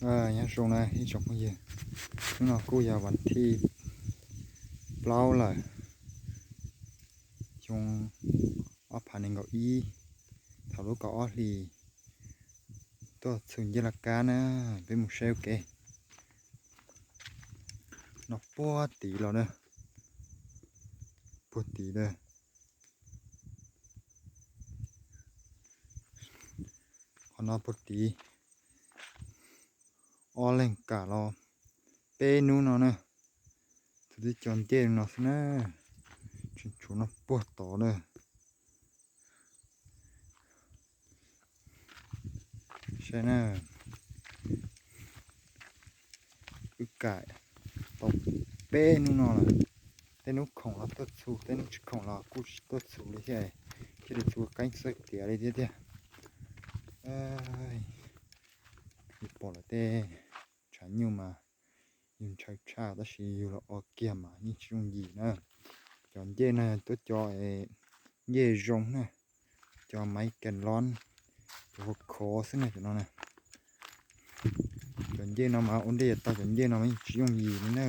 Nyob zoo na ib tsoom phooj ywg, hnub no kuj yog vas thib plaub lawm, xyoo ob phav nees nkaum ib, thaum lub kaum ob hlis, tuaj txhum ncej laj kab na, peb mus saib ua ke. No puag tid los na, puag tid na, qhov no puag tid, ob leeg kam los peb hnub no na, txhum twb cov ncej no xwb na, tseem tshuav no puag tod na. Saib na, wb kam tau peb hnub no lawm, tej hnub khoom los tuaj txhum, tej hnub tsis khoom los kuj tsis tuaj txhum li thiab, thiaj li txhum qeeb xwb tiav li thiab tiag. Yus pom lawm tej tshav nyuj mas yus ntshaw tshaj tab sis yus los ua kiag mas yeej tsis yooj yim na. Cov ncej no tuaj cov ncej zoo na, cov maiv kas lob, cov khov khov xwb na cov no na. Cov ncej no mas ua ntej yuav tau cov ncej no mas yeej tsis yooj yim li na.